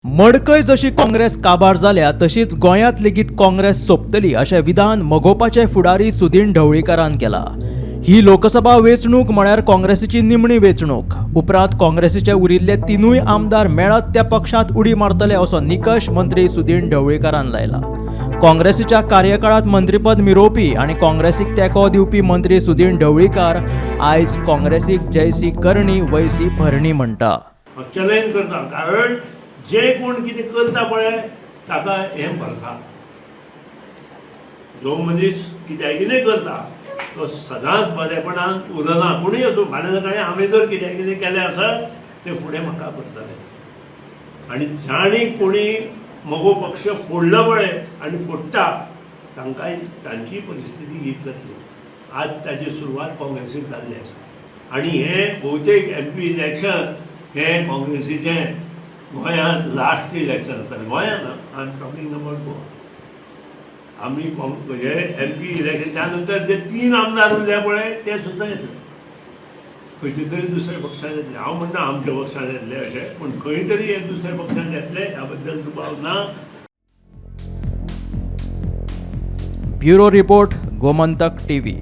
मडकय जशी काँग्रेस काबार जाल्या तशीच गोंयांत लेगीत काँग्रेस सोंपतली अशें विधान मगोपाचे फुडारी सुदीन ढवळीकारान केलां. ही लोकसभा वेंचणूक म्हळ्यार काँग्रेसीची निमणी वेंचणूक. उपरांत काँग्रेसीचे उरिल्ले तिनूय आमदार मेळत त्या पक्षांत उडी मारतले असो निकश मंत्री सुदीन ढवळीकारान लायला. काँग्रेसीच्या कार्यकाळांत मंत्रीपद मिरोवपी आनी काँग्रेसीक तेंको दिवपी मंत्री सुदीन ढवळीकार आयज काँग्रेसीक जैसी करणी वैसी भरणी म्हणटा. चॅलेंज करता, कारण जे कोण कितें करता पळय ताका हें भरता. जो मनीस कित्याक कितें करता तो सदांच बरेपणान उरना. कोणूय आसूं, फाल्यां सकाळीं हांवें जर कित्याक कितें केलें आसत तें फुडें म्हाका करतलें. आनी जांणी कोणी मगो पक्ष फोडला पळय आनी फोडटा तांकांय तांचीय परिस्थिती हीच जातली. आज ताची सुरवात काँग्रेसीक जाल्ली आसा आनी हें भोवतेक एमपी इलेक्शन हें काँग्रेसीचें गोंयांत लास्ट इलेक्शन आसतलें. गोंयांत I am talking about Goa. आमी हे एमपी इलेक्शन त्या नंतर जे 3 आमदार उरले पळय ते सुद्दां येतले, खंयचे तरी दुसऱ्या पक्षान येतले. हांव म्हणना आमच्या पक्षान येतले अशें, पूण खंय तरी हे दुसऱ्या पक्षान येतले ह्या बद्दल दुबाव ना. Bureau report, Gomantak TV.